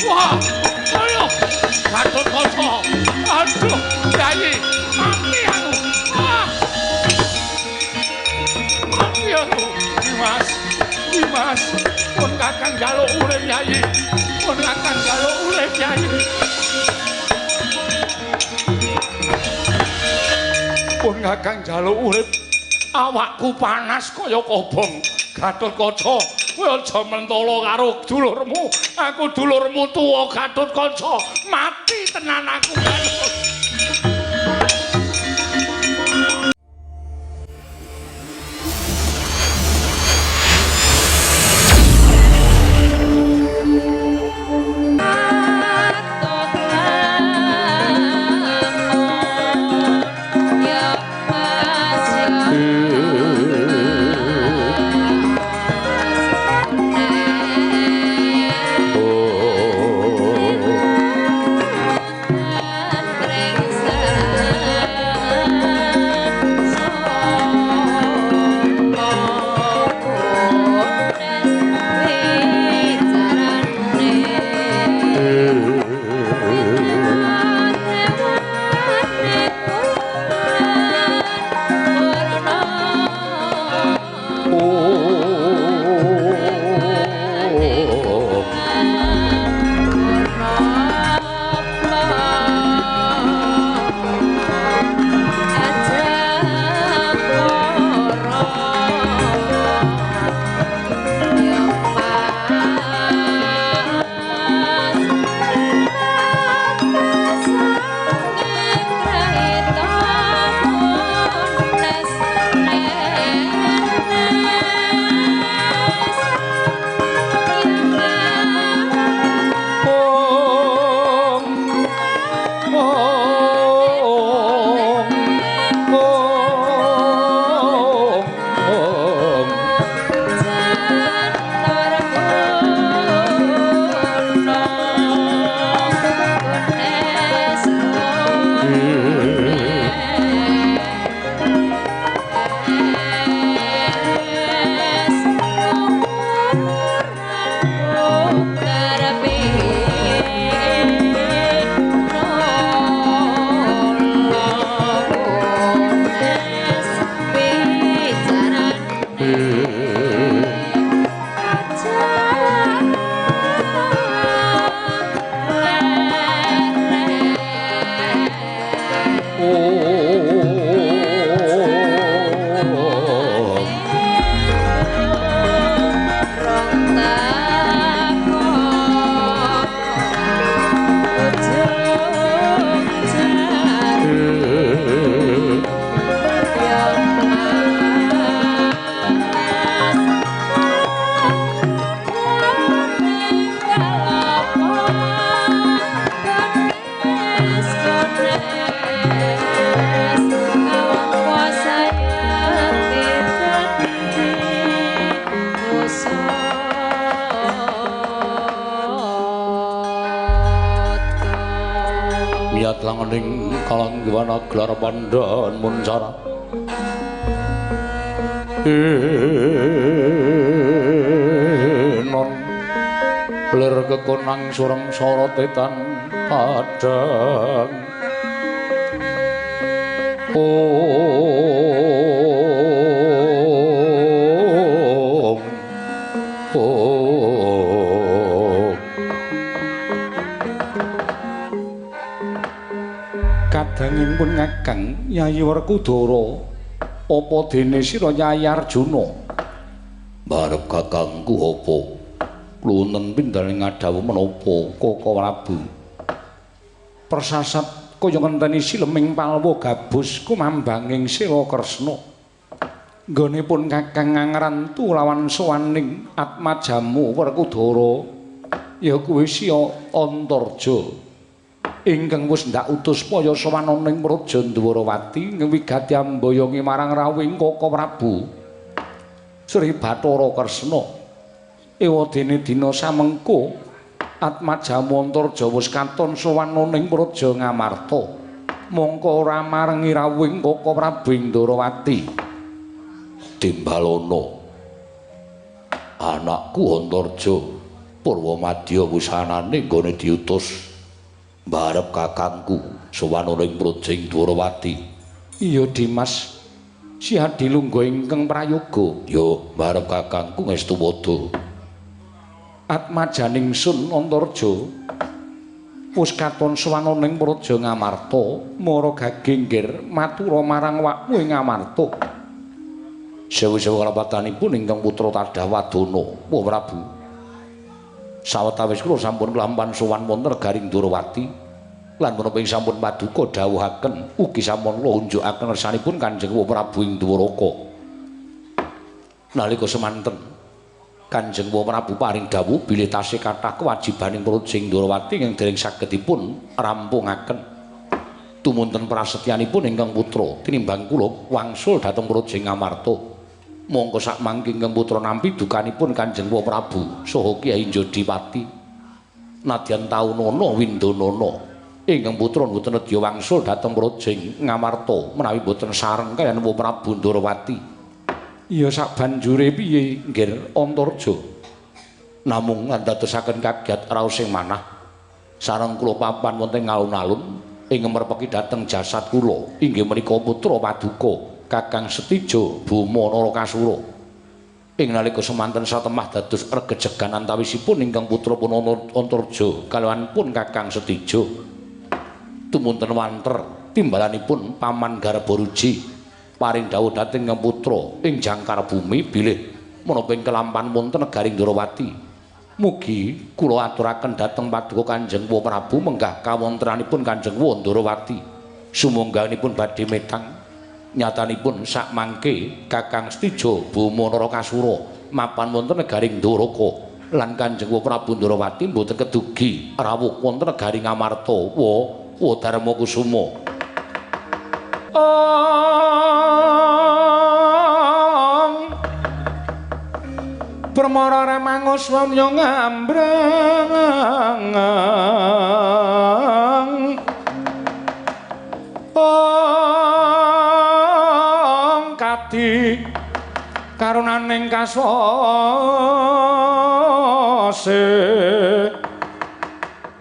Wah, ayo Gatotkaca. Aduh, Kyai, mati aku. Ah. Mati aku. Dimas, Dimas, pun Kakang njaluk urip Kyai. Pun Kakang njaluk urip Kyai. Pun Kakang njaluk urip. Awakku panas kaya kobong. Gatotkaca, kowe aja mentolo karo dulurmu. Aku dulurmu tuwa Gatotkaca. Mati tenan aku Gatotkaca. Langening kalanggiwana gelar pandhan muncara non lir kekonang sureng sorotetan padang om om kadangipun Kakang Yayi Werkudara apa dene sira Yayi Arjuna marep kakangku apa wonten pindhane ngadhawuh menapa Kaka Prabu persasat kaya ngenteni sileming palwa gabus kumambanging Sela Kresna nggonipun Kakang ngrantu lawan sowaning Atmajamu Werkudara ya kuwi Siya Antarja ingkang wis ndak utus paya sowan ning Praja Ndwarawati ngwigati ambayongi marang rawuhing Kaka Prabu Sri Bathara Kresna. Ewadene dina samengko Atmajamu Antarja wis katon sowan ning Praja Ngamarta mongko ora marengi rawuhing Kaka Prabu ing Ndwarawati. Timbalana anakku Antarja, Purwamadya wusanane nggone diutus mbarep kakangku sowan ana ing Prajing Dwarawati. Iya Dimas, si Adilungga ingkang prayoga. Ya mbarep kakangku ngestu padha. Atmajaning sun Antarja wis katon sowan ana ing Praja Ngamarta, mara gagenggir matura marang wakmu ing Ngamarta. Sewu-sewu kalapatanipun ingkang putra Tadah Wadana, Wah Prabu. Sawetawis kula sampun klampan sowan wonten negaring Dwarawati lan menapa ing sampun paduka dawuhaken ugi sampun kula unjukaken kersanipun Kanjeng Prabu ing Dwaraka. Nalika semanten Kanjeng Prabu paring dawuh bilih tasih kathah kewajibaning Prajing Dwarawati ingkang dereng saged dipun rampungaken. Tumunten prasetyanipun ingkang putra tinimbang kula wangsul dhateng Prajing Ngamarta. Mongko sak mangke ingkang putra nampi dukanipun Kanjeng Prabu saha Kyai Jodipati. Nadyan taunana windonana ingkang putra mboten nedya wangsul dhateng Prajing Ngamarta menawi mboten sareng kaliyan Prabu Ndorowati. Ya sak banjure piye nggir Antarja? Namung ngandadosaken kaget raos sing manah sareng kula papan wonten alun-alun ing merpeki dhateng jasad kula inggih menika putra paduka Kakang Setija Boma Narakasura. Ing nalika semanten satemah dados regejegan antawisipun ingkang putra pun Antarja kaliyan pun Kakang Setija. Tumunten wanter timbalanipun Paman Garbaruji paring dawuh dhateng ingkang putra ing jangkar bumi bilih menapa ing kelampan wonten negaring Dwarawati. Mugi kula aturaken dhateng paduka Kanjeng Prabu menggah kawontenanipun Kanjeng Ndorowati. Sumangganipun badhe metang. Nyatanipun sak mangke Kakang Setija Boma Narakasura mapan wonten negaring Dwaraka lan Kanjeng Prabu Ndorowati mboten kedugi rawuh wonten negaring Ngamarta. Wa Darma Kusuma. Permara remangus wamya ngambrang kadi karunaning kaswase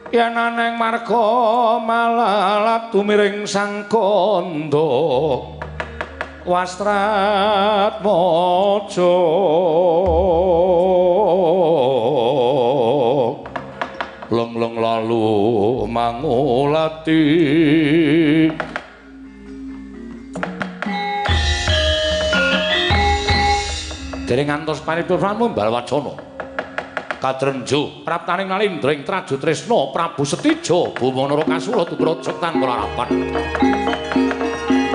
yen aneng marga malalat tumiring sang kandha wastratmaja leng-leng lalu mangulati. Dereng ngantos paripurnamu Balwacana katrenjo praptaning nalindra ing Traju Tresna Prabu Setija Boma Narakasura tubraja tanpa larapan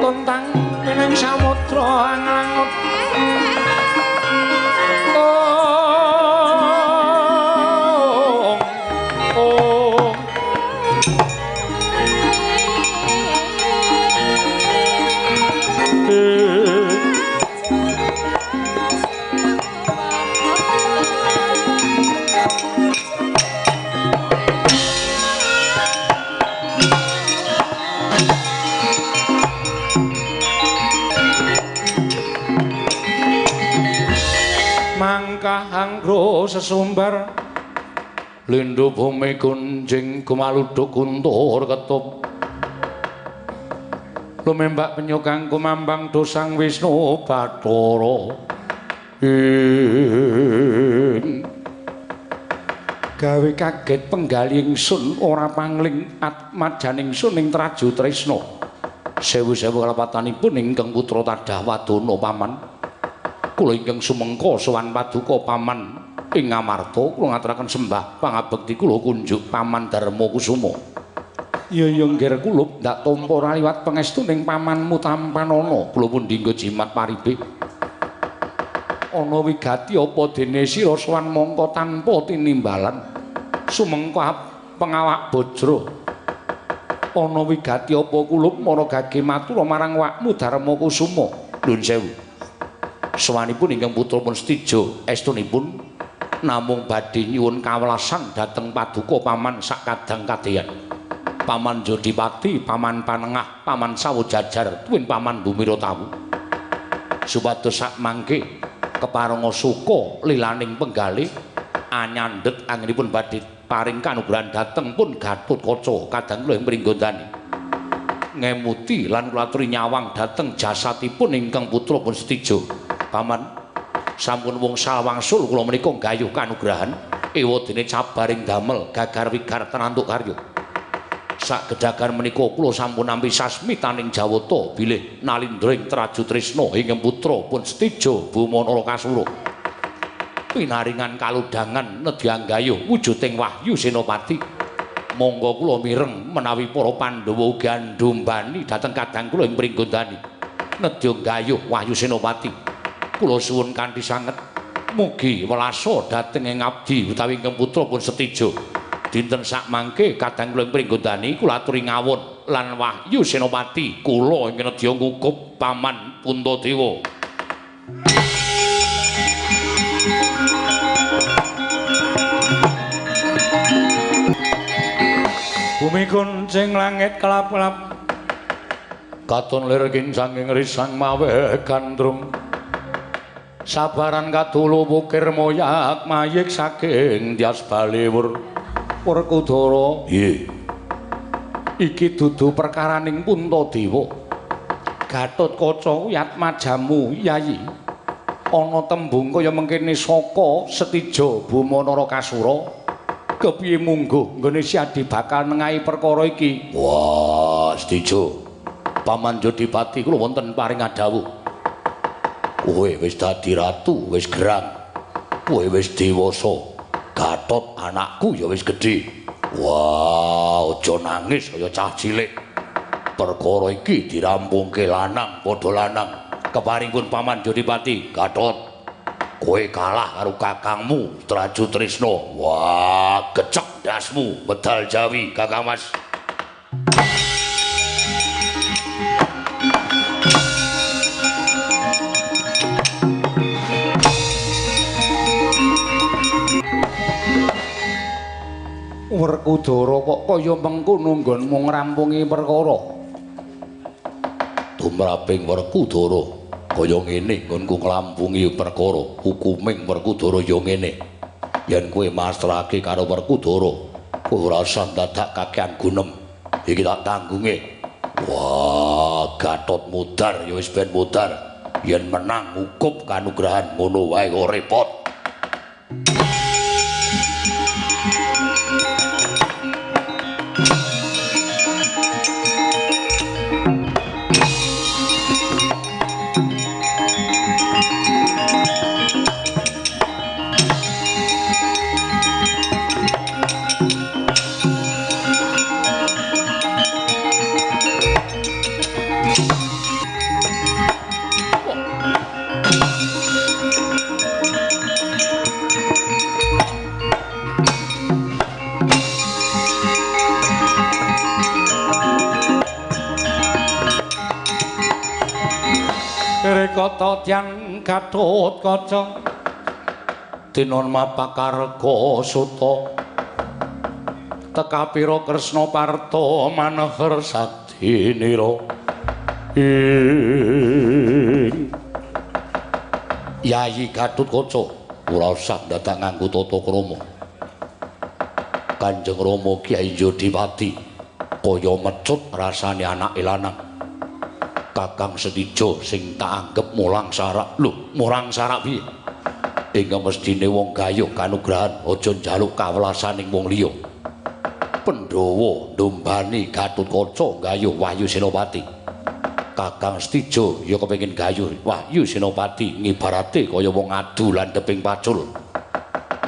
tontang pining samudra anglangut angro sesumbar lindhu bumi gunjing gumaluduk guntur ketup lumembak penyu kang kumambang dosang Wisnu Bathara ing gawe kaget penggali ingsun ora pangling atmajaning sun ing Traju Tresna. Sewu-sewu kalapatanipun ingkang putra Tadah Wadana paman kula ingkang sumengka sowan paduka paman ing Ngamarta kula ngaturaken sembah pangabekti kula kunjuk Paman Darma Kusuma. Ya ya nggir kula ndak tampa ora liwat pangestuning pamanmu tampanana kula pundi nggo jimat paribe. Ana wigati apa dene sira sowan mangka tanpa tinimbalan sumengka pengawak bajra. Ana wigati apa kula mara gage matur marang wakmu Darma Kusuma. Nuwun sewu. Sowanipun ingkang putra pun Setija estunipun namung badhe nyuwun kawelasan dhateng paduka paman sak kadang kadeyan. Paman Jodipati, Paman Panengah, Paman Sawujajar, tuwin Paman Bumiratawu. Supados sak mangke keparenga suka lilaning penggalih Anyandhet anggenipun badhe paring kanugrahan dhateng pun Gatotkaca kadang kula ing Pringgondani. Ngemuti lan kula aturi nyawang dhateng jasatipun ingkang putra pun Setija. Paman, sampun wungsal wangsul kula menika nggayuh kanugrahan ewadene cabaring damel gagar wigar tenantuk karya. Sagedagan menika kula sampun nampi sasmitaning jawata bilih nalindra ing Traju Trisna ingkang putra pun Setija Boma Narakasura. Pinaringan kalodhangan nedya nggayuh wujuding Wahyu Senopati. Monggo kula mireng menawi para Pandhawa ugi andhumbani dhateng kadang kula ing Pringgondani. Nedya nggayuh Wahyu Senopati. Kula suwun kanthi sanget mugi welasa dhateng ing abdi utawi ingkang putra pun Setija. Dinten sakmangke kadang kula ing Pringgondani kula aturi ngawon lan Wahyu Senopati kula ing nedya ngukup Paman Puntadewa. Bumi kuncing langit kelap-kelap katon lir kincanging risang maweh gandrung sabaran kadulu wukir moyak mayik saking Dyas Baliwur. Werkudara, nggih, iki dudu perkaraning Puntadewa. Gatotkaca kuwi atmajamu Yayi. Ana tembung kaya mengkene saka Setija Boma Narakasura. Kepiye mungguh nggone Siadi bakal nengahi perkara iki? Wah, Setija. Paman Jodipati kula wonten paring adhawuh. Kowe wis dadi ratu, wis gerang. Kowe wis dewasa. Gatot anakku ya wis gedhe. Wah, aja nangis kaya cah cilik. Perkara iki dirampungke lanang padha lanang. Keparing pun Paman Jodipati, Gatot, kowe kalah karo kakangmu Traju Trisna. Wah, gecek ndasmu medal Jawi, Kakang Mas. Werkudara kok kaya mengkono nggonmu ngrampungi perkara? Tumraping Werkudara kaya ngene nggonku nglampungi perkara, hukuming Werkudara ya ngene. Yen kowe masrahke karo Werkudara, kowe ora usah dadak kakean gunem. Iki tak tanggunge. Wah, Gatot mudar ya wis ben mudar. Yen menang ngukup kanugrahan ngono wae kok repot. Kata tyan Gatotkaca tinon mapakarga suta tekapira Kresna Parta maneher sadinira ing Yayi Gatotkaca ora usah dadak nganggo tata krama. Kanjeng Rama Kyai Jodipati kaya mecut rasane anake lanang. Kakang Setija sing tak anggep mulang sarak. Lho, mulang sarak piye? Ingkang mestine wong gayuh kanugrahan aja njaluk kawelasaning wong liya. Pandhawa ndombani Gatotkaca gayuh Wahyu Senopati. Kakang Setija ya kepengin gayuh Wahyu Senopati ngibarate kaya wong adu landheping pacul.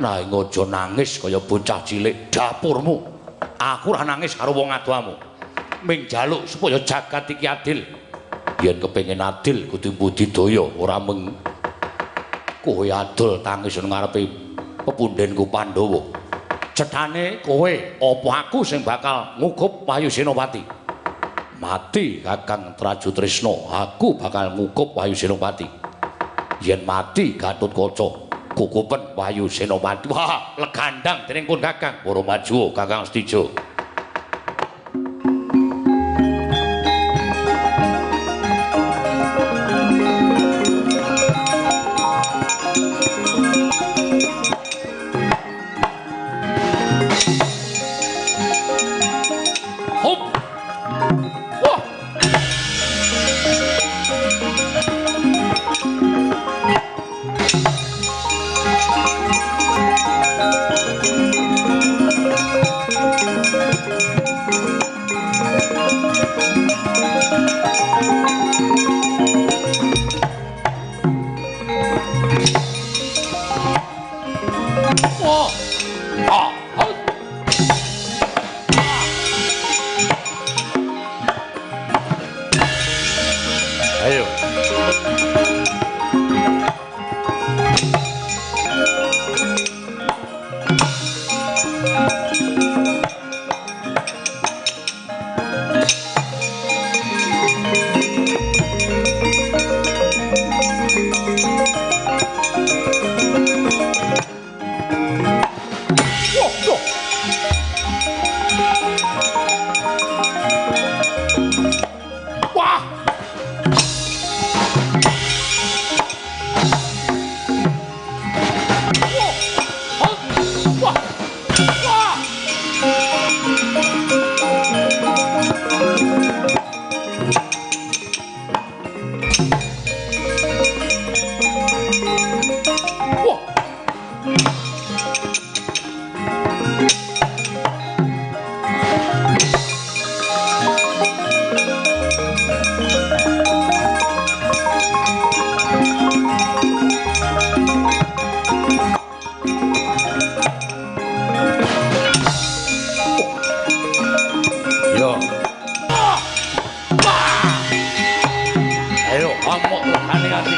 Nanging aja nangis kaya bocah cilik dapurmu. Aku ora nangis karo wong aduamu. Ming njaluk supaya jagat iki adil. Yen kepengin adil kudu budidaya ora mung kowe adol tangis nang ngarepe pepundhenku Pandhawa. Cethane kowe apa aku sing bakal ngukup Wahyu Senopati? Mati Kakang Traju Trisna, aku bakal ngukup Wahyu Senopati. Yen mati Gatotkaca, kukupen Wahyu Senopati. Wah, legandang dening pun Kakang. Para maju Kakang Setija. Hup. Wah. Wah. Ah. Ayo. Wah. Wah. Wah. Wah. Yo. Ayo, amok regane ati.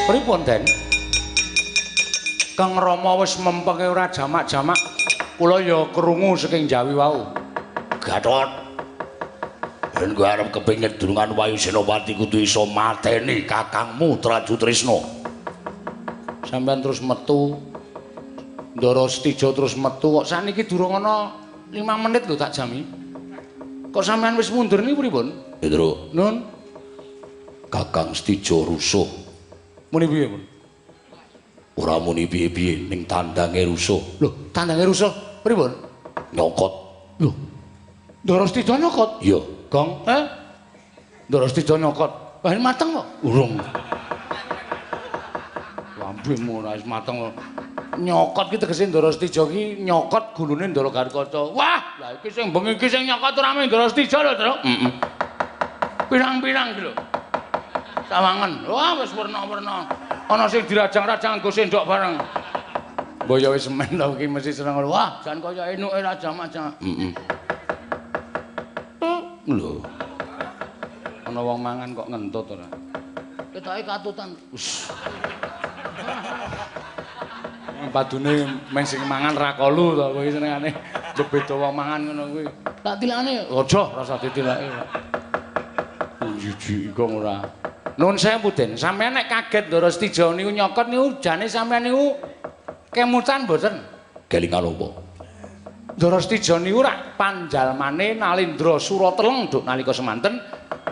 Pripun, Den? Kang Rama wis mempenge ora jamak-jamak, kula ya krungu saking Jawi wau. Gatot. Yen kowe arep kepengin dunungan Wayu Senopati kudu iso mateni kakangmu Traju Trisna. Sampeyan terus metu. Ndara Setija terus metu kok sakniki durung ana 5 menit lho tak jami. Kok sampeyan wis mundur niku pripun? Petro. Nun. Kakang Setija rusuh. Muni piye, Mun? Ora muni piye-piye ning tandange rusuh. Lho, tandange rusuh pripun? Nyokot. Lho. Ndara Setija nyokot? Iya. Gong, eh? Ndara Setija nyokot. Wah, mateng kok. Urung. Lambemu ora wis mateng kok. Nyokot ki tegese Ndara Setija ki nyokot gulune Ndara Gatotkaca. Wah, lah iki sing bengi iki sing nyokot ora mung Ndara Setija lho, Truk. Heeh. Pirang-pirang iki lho. Sawangan. Wah, wis werna-werna. Ana sing dirajang-rajang nggo sendok bareng. Mbok ya wis semen to iki mesti seneng. Wah, jan kaya enuke ra jamak-jamak. Heeh. Lho. Ana wong mangan kok ngentut ora. Ketoke katutan. Wis. Padune meng sing mangan ra kolu to kowe senengane beda wong mangan ngono kuwi. Tak tilakne aja rasa ditilake. Jijik kok ora. Nuwun sewu, Den. Sampeyan nek kaget Ndara Setija niku nyokot niku jane sampeyan niku kemutan mboten? Kelingan apa? Ndara Setija niku rak panjalmane Nalendra Surateleng nduk nalika semanten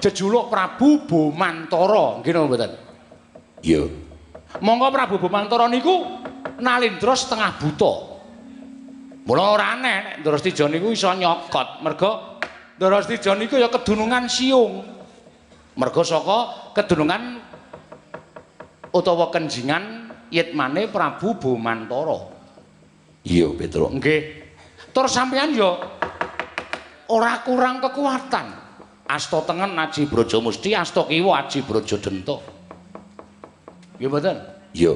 jejuluk Prabu Bomantara, nggih napa mboten? Iya. Monggo Prabu Bomantara niku Nalendra setengah buta. Mula ora aneh nek Ndara Setija niku iso nyokot, merga Ndara Setija niku ya kedunungan siung. Merga saka kedunungan utawa kenjingan yitmane Prabu Bomantara. Iya, Petro. Nggih. Tur sampeyan ya ora kurang kekuatan. Asta tengen Aji Braja Musti, asta kiwa Aji Braja Denta. Nggih mboten? Iya.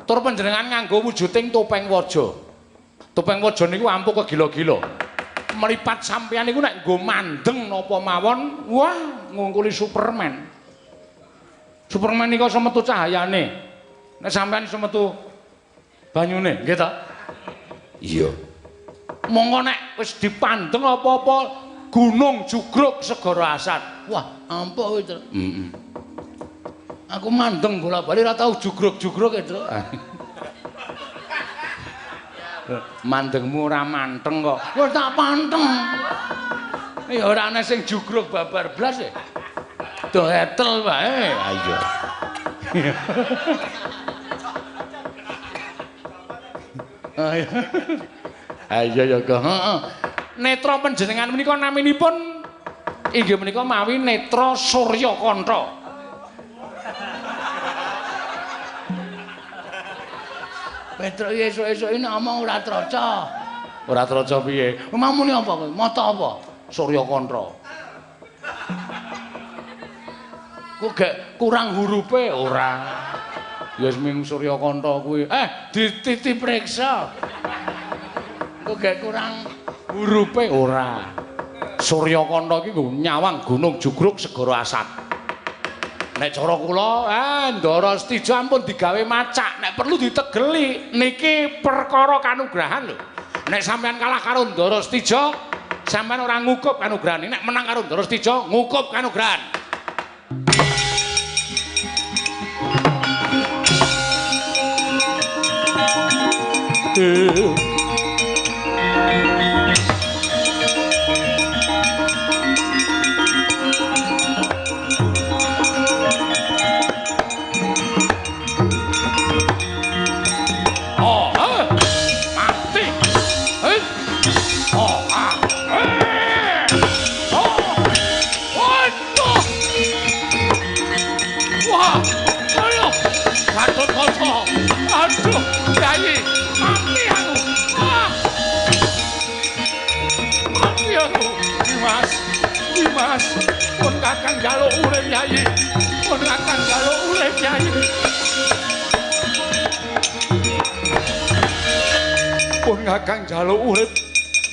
Tur panjenengan nganggo wujuding topeng waja. Topeng waja niku ampuh kegila-gila. Mripat sampeyan niku nek nggo mandeng napa mawon, wah ngungkuli Superman. Superman niku iso metu cahayane. Nek sampeyan iso metu banyune, nggih ta? Iya. Monggo nek wis dipandeng apa-apa gunung jugruk segara asat. Wah, ampuh kuwi, Truk. Heeh. Aku mandeng bola-bali ora tau jugruk-jugruk e, Truk. Mandengmu ora manteng kok. Wis tak panteng. Ya ora ana sing jugruk babar blas e. Do etel wae. Ha iya. Ayo. Ayo ya kok. Heeh. Netra panjenengan menika naminipun inggih menika mawi Netra Suryakanta. Petruk iki esuk-esuk iki nek omong ora traca. Ora traca piye? Mamune apa kowe? Mata apa? Suryakanta. Ku gek kurang hurufe ora. Ya wis ming Suryakanta kuwi. Dititip preksa. Ku gek kurang hurufe ora. Suryakanta iki nggo nyawang Gunung Jugruk Segara Asat. Nek cara kula, Ndara Setija ampun digawe macak, nek perlu ditegeli. Niki perkara kanugrahan lho. Nek sampean kalah karo Ndara Setija, sampean ora ngukup kanugrahan. Nek menang karo Ndara Setija, ngukup kanugrahan. Kakang njaluk urip Yai. Pun kakang njaluk urip Yai. Pun kakang njaluk urip.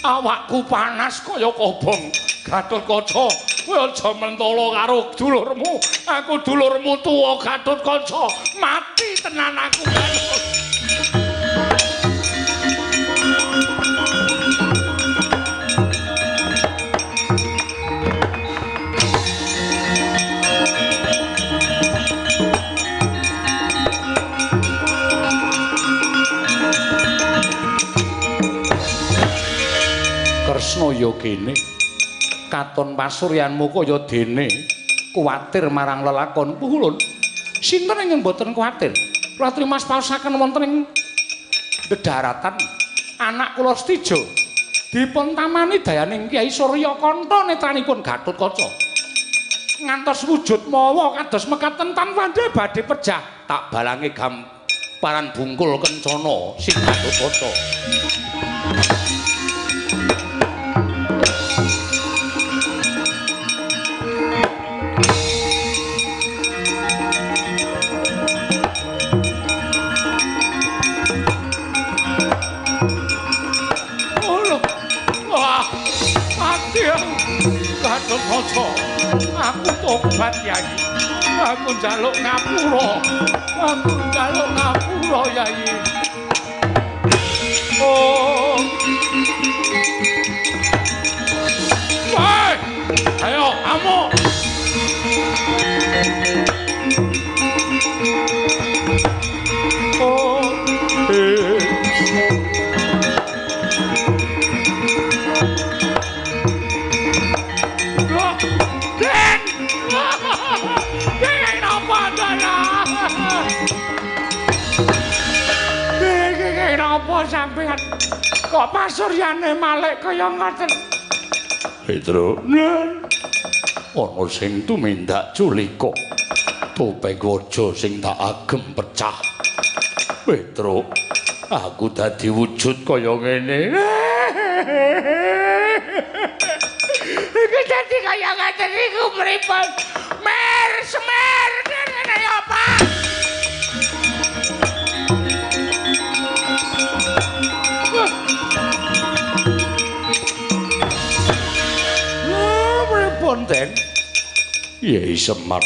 Awakku panas kaya kobong. Gatotkaca, kowe aja mentolo karo dulurmu. Aku dulurmu tuwa Gatotkaca. Mati tenan aku. Kresna ya kene katon pasuryanmu kaya dene kuwatir marang lelakon puhulun sinten ingkang boten kuwatir kula trimas paosaken wonten ing dedaratan anak kula Setija dipun tamani dayaning Kyai Suryakanta netranipun Gatotkaca ngantos wujud mawa kados mekaten tanpa badhe pejah tak balange gamparan bungkul kencana sing Gatotkaca. Gatotkaca, aku tobat Yai. Aku njaluk ngapura. Aku njaluk ngapura Yai. Oh. Woi, ayo amuk. Oh. Apa sampean kok pasuryane malik kaya ngoten? Petruk, ana sing tumindak culika. Topeng waja sing tak agem pecah. Petruk, aku dadi wujud kaya ngene. Iki dadi kaya ngoten iku pripun? Mer semer ngene apa? Pripun, Den? Yai Semar,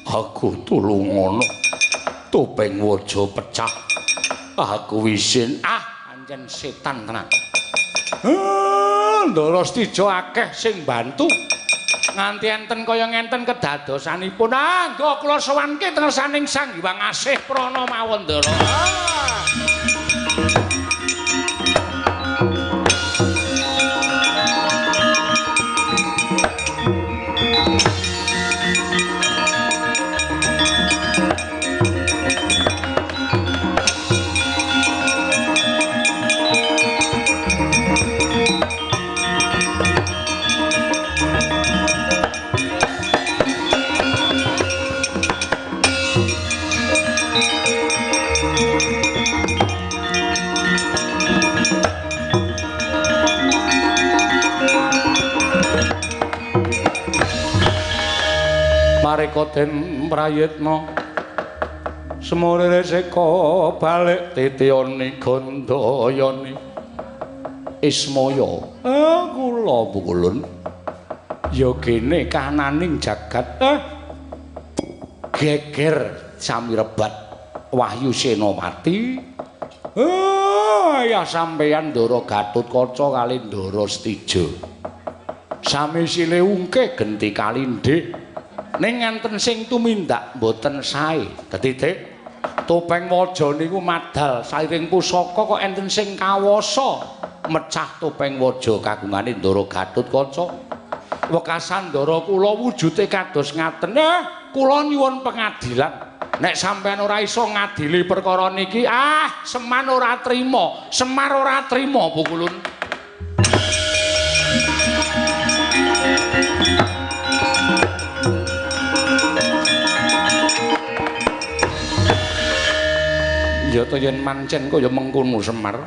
aku tulungono. Topeng waja pecah. Aku wisin. Ah, ancen setan tenan. Ndara Setija akeh sing bantu. Nganti enten kaya ngenten kedadosanipun. Ah, nggo kula sowanke teng ngersaning Sang Hyang Asih Prana mawon, Ndara. Ah. Sareka den prayitna semurire seka balik titiyani gandayani Ismaya. Kula pukulun ya gene kahananing jagat geger samirebat Wahyu Senopati. Ya sampeyan Ndara Gatotkaca kali Ndara Stija sami sile ungke genti kalindhik ning enten sing tumindak mboten sae. Dadi Dik, topeng waja niku madal sairing pusaka kok enten sing kawasa mecah topeng waja kagungane Ndara Gatotkaca. Wekasan Ndara kula wujude kados ngaten. Kula nyuwun pengadilan. Nek sampeyan ora iso ngadili perkara niki, Seman ora trima. Semar ora trima pukulun. Ya to yen mancen kaya mengkono Semar.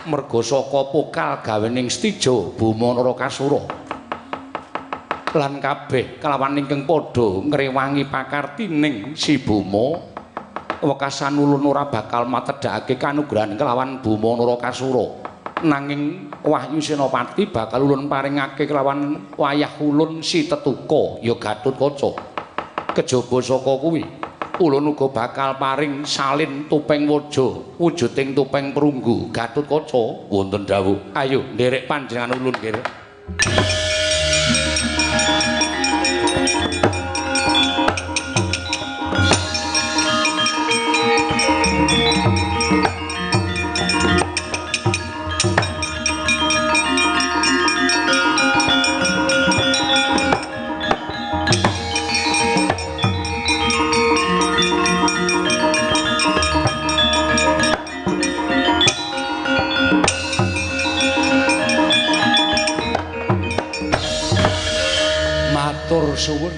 Merga saka pokal gawening Stija Boma Narakasura. Lan kabeh kelawan ingkang padha ngrewangi pakartining si Boma, wekasan ulun ora bakal matedhakake kanugrahan kelawan Boma Narakasura. Nanging Wahyu Senopati bakal ulun paringake kelawan wayah ulun si Tetuka ya Gatotkaca. Kejaba saka kuwi ulun uga bakal paring salin topeng waja wujuding topeng perunggu Gatotkaca. Wonten dawuh. Ayo nderek panjenengan ulun nggih. Matur suwun.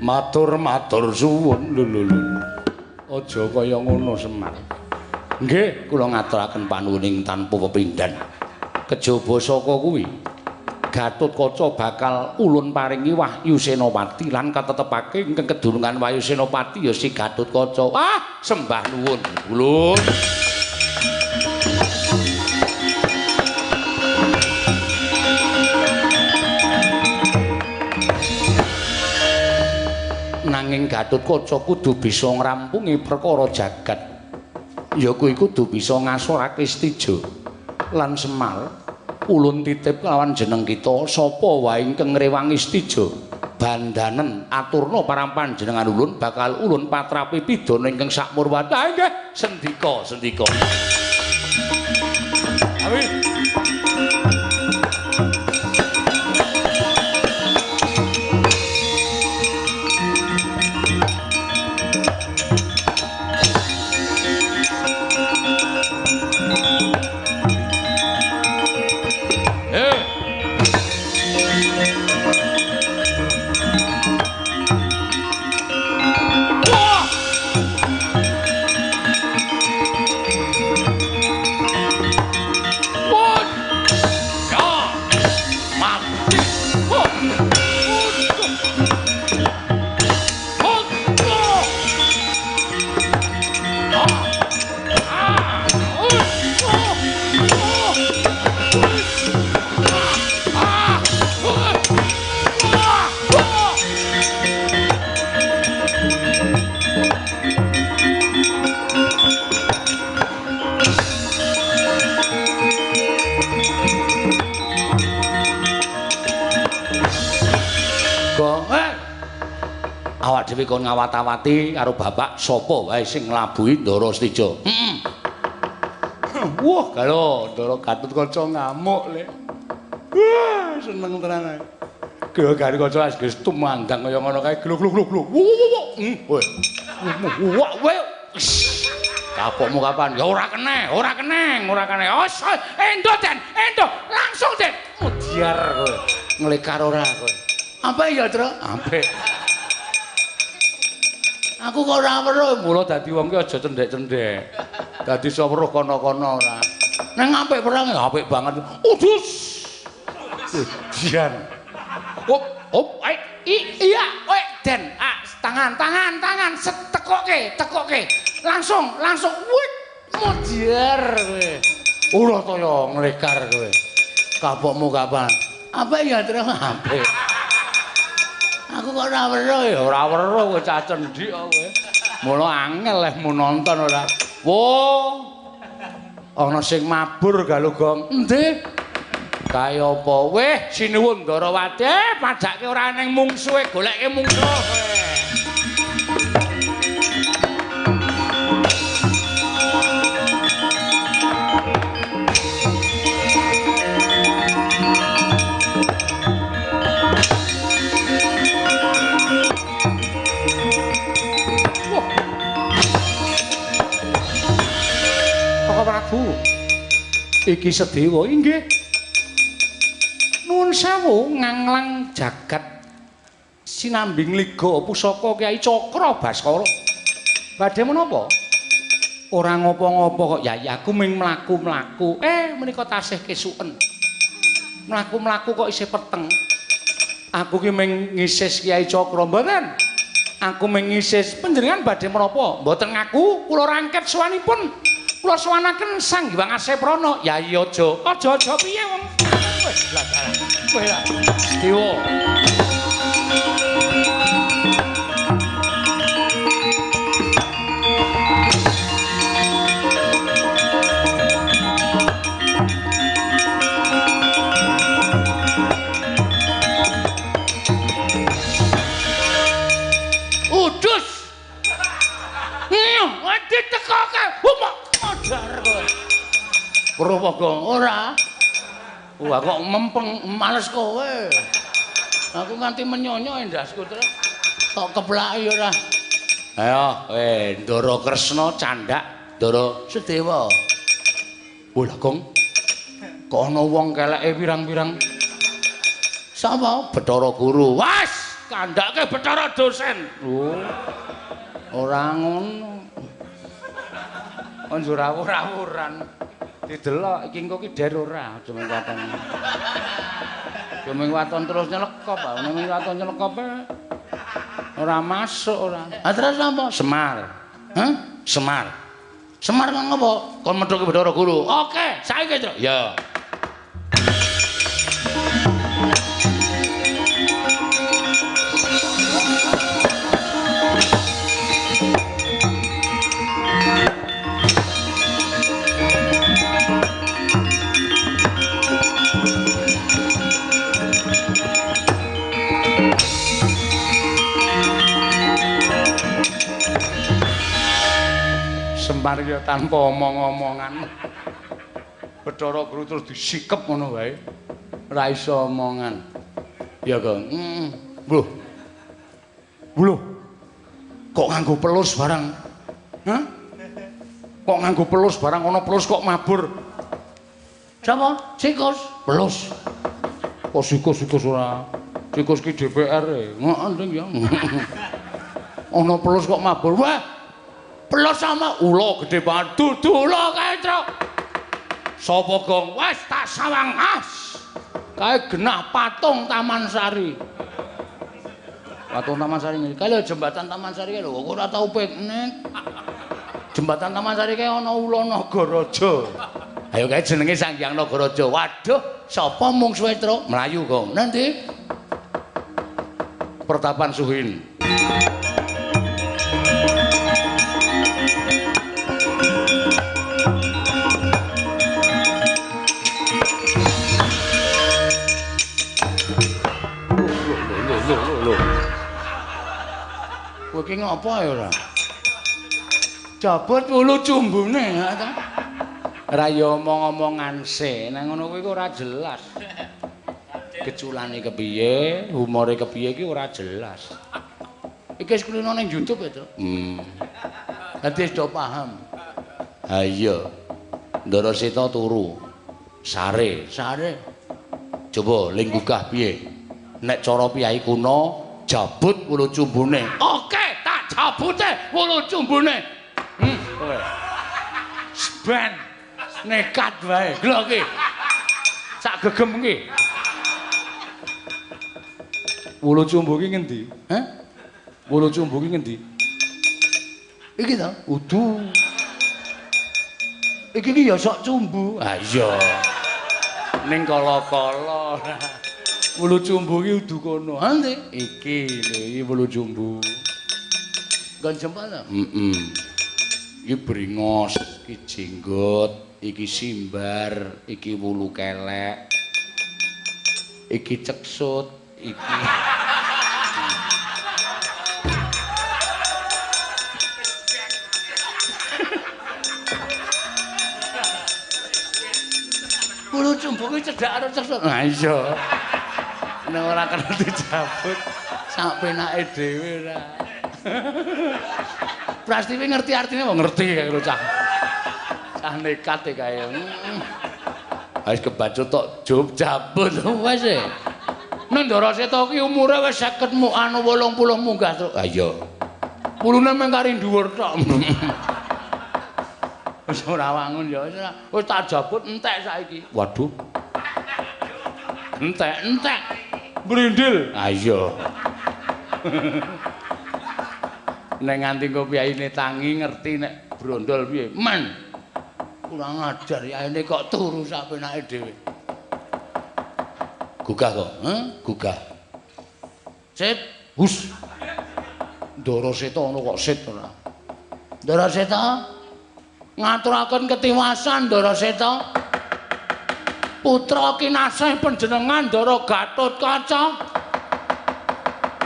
Matur-matur suwun. Lho lho lho. Aja kaya ngono Semar. Nggih, kula ngaturaken panuwuning tanpa pepindhan. Kejaba saka kuwi Gatotkaca bakal ulun paringi Wahyu Senopati lan katetepake ingkang kedunungan Wahyu Senopati ya si Gatotkaca. Ah, sembah nuwun ulun. Nanging Gatotkaca kudu bisa ngrampungi perkara jagat. Ya kuwi kudu bisa ngasorake Stija. Lan Semar, ulun titip lawan jeneng kita sapa wae ingkang ngrewangi Stija bandanen aturna parang panjenengan ulun bakal ulun patrapi pidana ingkang sakmurwati. Ah nggih, sendika, sendika. Amin. Awak dhewe kon ngawat-awati karo bapak sapa wae sing nglabuhi Ndara Stija. Heeh. Wah, galo Ndara Gatotkaca ngamuk le. Wah, seneng tenan ae. Gelo Gatotkaca wis tumandang kaya ngono kae gluk-gluk-gluk. Wah, wah, wah. Kapokmu kapan? Ya ora kene, ora keneng, ora kene. Oh, endo Den, endo, langsung Den. Mudiar kowe. Nglekar ora kowe. Apa ya, Tru? Apik. Aku kok ora weruh. Mula dadi wong ki aja cendhek-cendhek. Dadi iso weruh kono-kono ora. Nang apik perange apik banget. Udus. Ujian. Op, op, ae. Iya, kowe Den. Ah, tangan, tangan, tangan, tekoke, tekoke. Langsung, langsung. Wih, modyer kowe. Ora to ya nglekar kowe. Kapokmu kapan? Apik ya, Tru, apik. Aku kok ora weruh ya, ora weruh kowe cah cendhik kowe. Mula angel lehmu nonton ora. Wo. Ana sing mabur Galugong. Endi? Kaya apa? Weh, sinuwun Ndarawati, padake ora ning mungsuhe, goleke mungsuh. Koko Prabu, iki Sedewa inggih. Nuwun sewu nganglang jagat sinambing liga pusaka Kyai Cakra Baskara. Badhe menapa? Ora ngopo-ngopo kok yai, aku ming mlaku-mlaku. Menika tasih kesuken. Mlaku-mlaku kok isih peteng. Aku ki ming ngisis Kyai Cakra mboten. Aku ming ngisis panjenengan badhe menapa? Mboten ngaku, kula rangket sowanipun. Kula sowanaken Sang Hyang Aseprana. Yai aja. Aja-aja piye wong. Wis lah, kowe lah. Dewa. Udus. Nyuh, ditekoke. Humak modar kowe. Weruh apa, Gong? Ora. Wah kok mempeng males kowe. Aku nganti menyonyo endasku terus kok keplaki ora. Ayo, Ndara Kresna candhak Ndara Sedewa. Wah, Gong. Kok ana wong keleke pirang-pirang? Sapa? Bathara Guru. Was, kandhake Bathara dosen. Oh. Ora ngono. Anjur rawur-rawuran. Didelok iki engko ki der ora aja mung waton. Aja mung waton terus nyelekop, mung waton nyelekop ora masuk ora. Ha terus napa? Semar. Hah? Semar. Semar nang apa? Kon methuke Bathara Guru. Oke, saiki, Tru. Ya. Semar ya tanpa omong-omongan. Bathara Guru terus disikep ngono wae. Ora iso omongan. Ya, Gong. Heeh. Lho. Lho. Kok nganggo pelus barang? Hah? Kok nganggo pelus barang ana pelus kok mabur. Sapa? Sikus. Pelus. Kok sikus-sikus ora? Sikus ki DPR e. Heeh, nding ya. Ana pelus kok mabur. Wah. Pelus sama ula gede banget. Dudu ula kae, Truk. Sapa, Gong? Wes tak sawang as. Kae genah patung Taman Sari. Patung Taman Sari ngene. Kae lho jembatan Taman Sari kae lho, kok ora tau piknik. Jembatan Taman Sari kae ana ula Nagaraja. Ayo kae jenenge Sang Hyang Nagaraja. Waduh, sapa mungsuhe, Truk? Mlayu, Gong. Nanti Pertapan Suhin. Kowe iki ngopo ya ora? Jabut wulu cumbune ya ta? Ora ya omong-omongan se, nang ngono kuwi ora jelas. Keculane kepiye, humore kepiye iki ora jelas. Iki wis kulino ning YouTube ya, Truk. Dadi wis do paham. Ha iya. Ndara Seta turu. Sare, sare. Coba ling gugah piye? Nek cara piyai kuno jabut wulu cumbune. Oke, tak jabute wulu cumbune. Kowe. Ben nekat wae. Lho iki. Sak gegem iki. Wulu cumbu ki ngendi? Hah? Wulu cumbu ki ngendi? Iki to? Udu. Iki ki ya sok cumbu. Ha iya. Ning kala-kala. Wulu cumbu ki udu kono. Ha ndi? Iki lho, iki wulu cumbu. Nggon jempol to? Heeh. Iki bringos, iki jenggot, iki simbar, iki wulu kelek. Iki ceksut, iki wulu cumbu kuwi cedhak karo ceksut. Ha iya. Nek ora kena dicabut sak penake dhewe ora. Prastiwi ngerti artine apa? Ngerti kae lho cah. Cah nekat e kae. Wis kebacut tok job cabut wis e. Nang Ndara Seta ki umure wis 50 mu anu 80 munggah truk. Ha iya. Wulune mung kari dhuwur tok. Wis ora wangun ya wis ora. Wis tak jabut entek saiki. Waduh. Entek, entek. Brindil. Ha iya. Nek nganti engko piyaine tangi ngerti nek brondol piye. Men. Kurang ajar yaene kok turu sak penake dhewe. Gugah kok, heh? Gugah. Sit, hus. Ndara Seta ana kok sit ora. Ndara Seta ngaturaken ketiwasan Ndara Seta. Putra kinasih panjenengan Ndara Gatotkaca.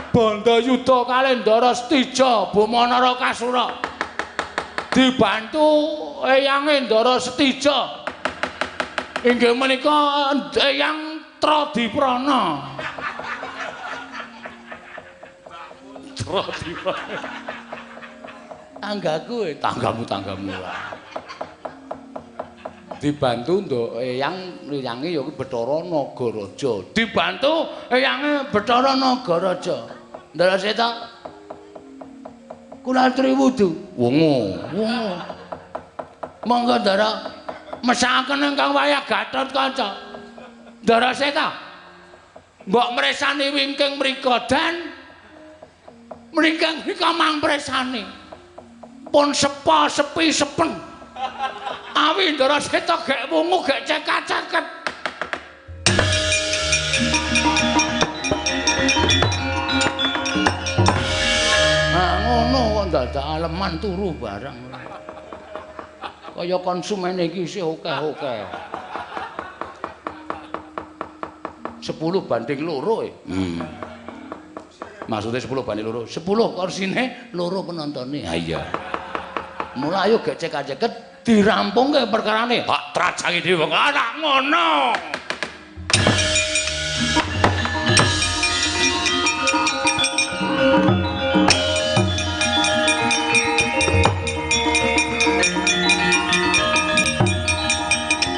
Bandayuda kalih Ndara Setija Boma Narakasura. Dibantu eyange Ndara Setija. Inggih menika Eyang Trodiprana. Trodiprana. Tanggaku, tanggamu, tanggamu. Dibantu nduk eyang eyange ya kuwi Bathara Nagaraja. Dibantu eyange Bathara Nagaraja. Ndara Seta. Kula aturi wudu. Wungu, wungu. Monggo Ndara mesakaken ingkang wayah Gatotkaca. Ndara Seta. Mbok mresani wingking mriko dan mringking mriko mang mresani. Pun sepa sepi sepen. Awi Ndara Seta gek wungu gek cekak-ceket. Ah ngono kok dadak aleman turu barang. Kaya konsumen iki isih akeh-akeh. 10 banding 2 e. Maksudnya 10 banding 2. 10 korsine, 2 penontone. Ha iya. Mula ayo gek cekak-ceket dirampungke perkarane. Hak trajangi dhewe wong anak ngono.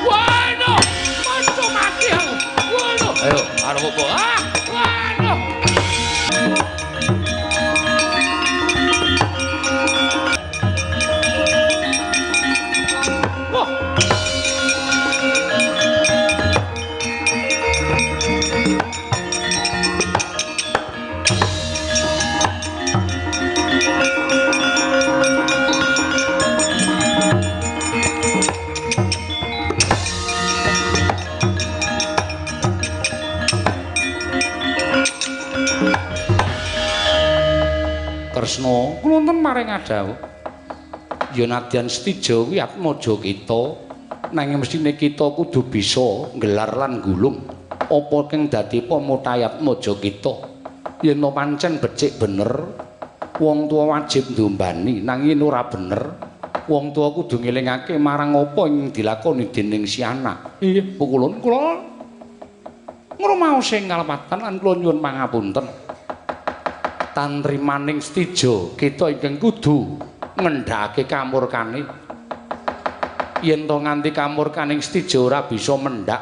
Waduh, masuk mati aku. Waduh. Ayo, arep opo? Ah, waduh. Wah. Kresna kula wonten maring adhawuh. Ya nadyan Setija kuwi atmaja kita, nanging mesthine kita kudu bisa nggelar lan gulung apa kang dadi pamotayatmaja kita. Yen pancen becik bener, wong tuwa wajib ndumbani, nanging ora bener, wong tuwa kudu ngelingake marang apa ing dilakoni dening si anak. Iya, pukulun kula ngrumaos ing kalepatan lan kula nyuwun pangapunten. Tanrimaning Setija kita ingkang kudu ngendhake kamurkane. Yen to nganti kamurkaning Setija ora bisa mendhak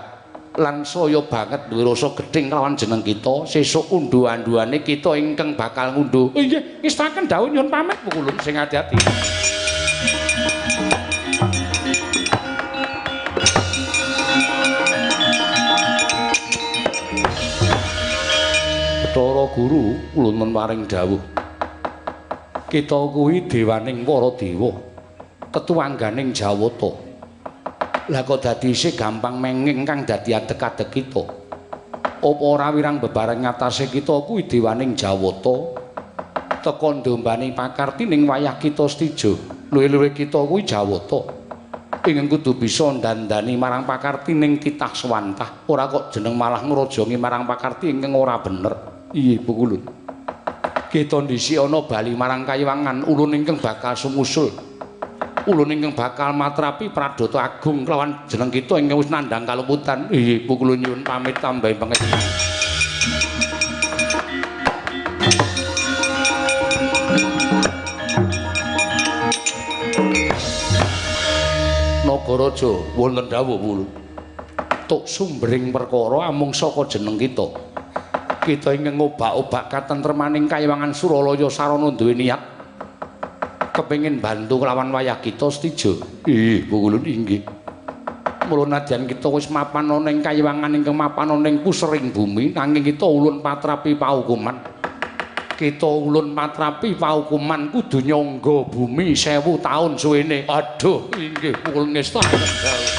lan saya banget duwe rasa gething kelawan jeneng kita, sesuk unduh-anduhane kita ingkang bakal ngunduh. Inggih, ngestaken dawuh nyuwun pamit pukulun sing ati-ati. Bathara Guru, ulun paring dawuh. Kita kuwi dewaning para dewa, tetuwangganing Jawata. Lah kok dadi isih gampang menging kang dadi adeg-adeg kita. Apa ora wirang bebareng ngatasé kita kuwi dewaning Jawata? Teka ndombani pakarti ning wayah kita setija. Luwih-luwih kita kuwi Jawata. Ingkang kudu bisa ndandani marang pakarti ning titah swantah. Ora kok jeneng malah ngrojongi marang pakarti ingkang ora bener. Iya, Pukulun. Kita ndhisik ana bali marang kayiwangan ulun ingkang bakal sumusul. Ulun ingkang bakal matrapi pradata agung kelawan jeneng kita ingkang wis nandhang kaluputan. Iya, Pukulun nyuwun pamit tambahi pangestu. Nagaraja wonten dawuh Wulun. Tuk sumbering perkara amung saka jeneng kita. Kita ingkang ngobak-obak katentremaning kayiwangan Suralaya sarana duwe niat kepengin bantu kelawan wayah kita setija. Ih, Wulun inggih. Mula nadyan kita wis mapan ana ing kayiwangan ingkang mapan ana ing pusering bumi, nanging kita ulun patrapi paukuman. Kita ulun matrapi paukuman kudu nyangga bumi 1000 taun suwene. Aduh, inggih pukul ngestakaken dawuh.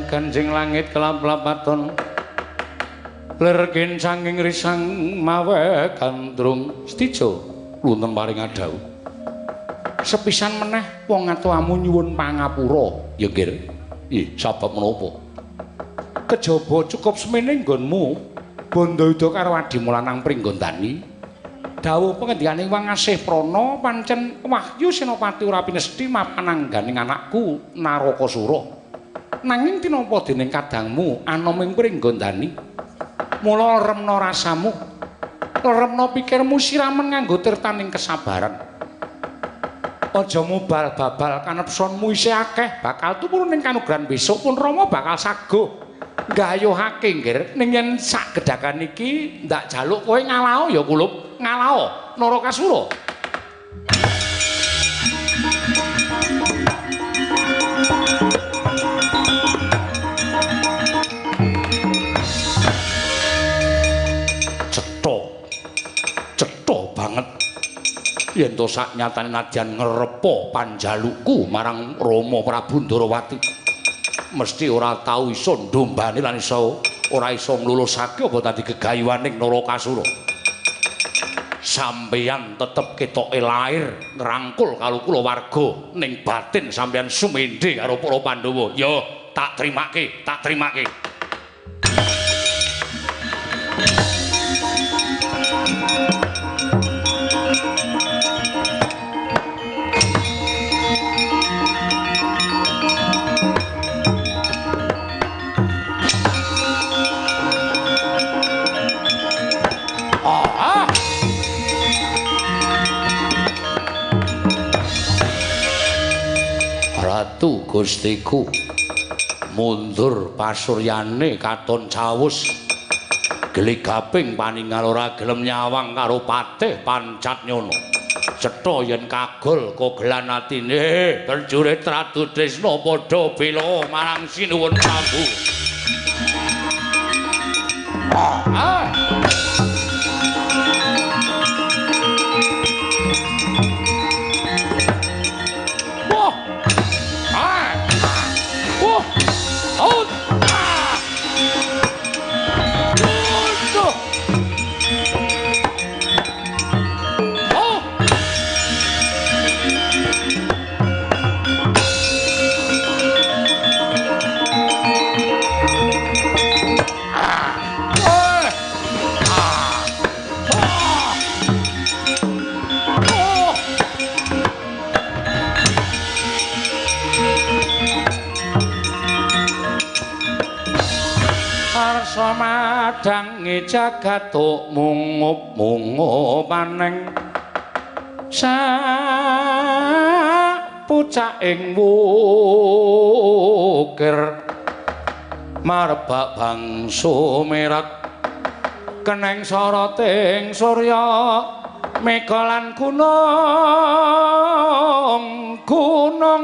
Kanjeng langit kelap-lapaton lerkin sanging risang mawe gandrung. Setija wonten paring adhawuh. Sepisan meneh wong atuamu nyuwun pangapura ya nggir. Ih, sabab menapa? Kejaba cukup semene nggonmu Bandayuda karo adimu lanang Pringgondani. Dawuh pengendikane Wang Asih Prana pancen wahyu Senopati ora pinesthi mapan angganing anakku Narakasura. Nanging tinapa dening kadangmu anom ing Pringgondani? Mula remna rasamu, remna pikirmu siramen nganggo tirtaning kesabaran. Aja mubal babal kanepsonmu isih akeh bakal tumurun ning kanugrahan besok pun Rama bakal saguh nggayuhake nggir. Ning yen sak gedhakan iki ndak jaluk kowe ngalao ya kulup, ngalao Narakasura. Yen to sak nyatane nadyan ngrepa panjalukku marang Rama Prabu Ndarawati mesti ora tau iso ndombani lan iso ora iso nglulusake apa dadi gegayuhaning Narakasura. Sampeyan tetep ketoke lair ngrangkul karo kulawarga ning batin sampeyan sumende karo para Pandhawa. Ya tak trimake, tak trimake. Ratu Gustiku mundur pasuryane katon cawus geligaping paningal ora gelem nyawang karo patih pancat nyono. Cetha yen kagol kogelan atine prajurit Ratu Tresna padha bela marang Sinuwun Prabu. Arsa madangi jagat mungup-mungup aneng sak pucaking wukir marbak bangsa merat keneng soroting surya mega lan gunung gunung.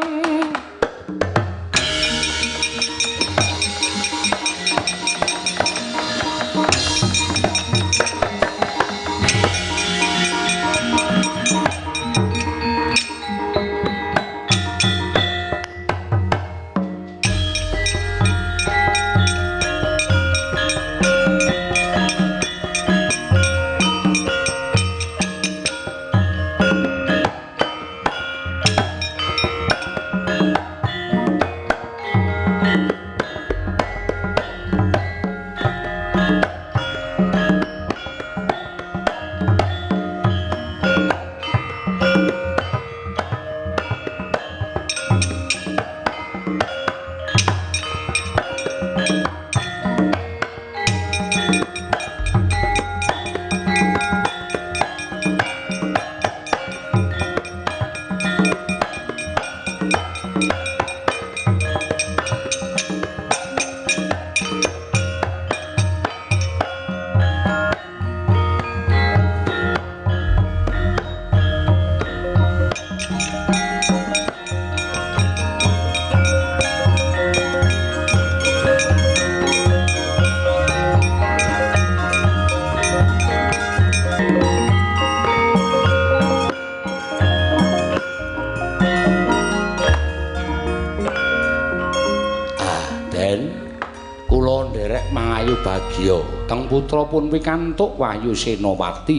Kang putra pun pikantuk Wahyu Senopati.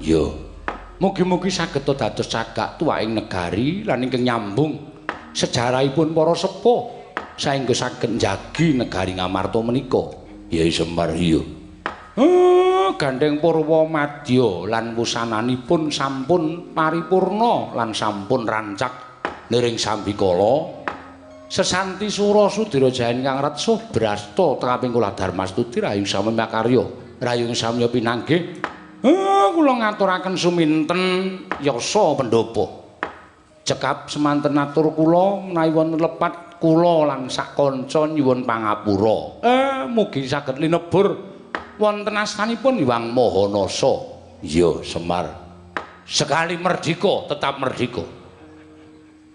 Ya. Mugi-mugi saged dados cagak tuwaing negari lan ingkang nyambung sejarahipun para sepuh saengga saged njagi negari Ngamarta menika. Ya Semar iya. Gandeng Purwa Madya lan wusananipun sampun paripurna lan sampun rancak niring sambikala. Sesanti sura sudira jaya ingkang retsuh brasta tengaping kula darmastuti rahayu samya karya rahayu samya pinanggih. Kula ngaturaken suminten yasa pendhapa cekap semanten atur kula menawi wonten lepat kula lan sak kanca nyuwun pangapura. Mugi saged linebur wonten astanipun Hyang Maha Nasa. Ya Semar, sekali merdika tetap merdika.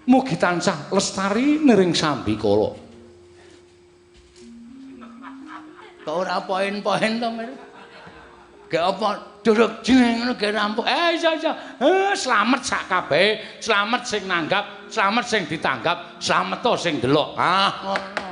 Mugi tansah lestari niring sambikala. Kok ora poin-poin to, Mir? Gek apa duruk jeng ngono gek rampung. Iya iya. Slamet sak kabehe, slamet sing nanggap, slamet sing ditanggap, slamet to sing delok. Ah, ngono.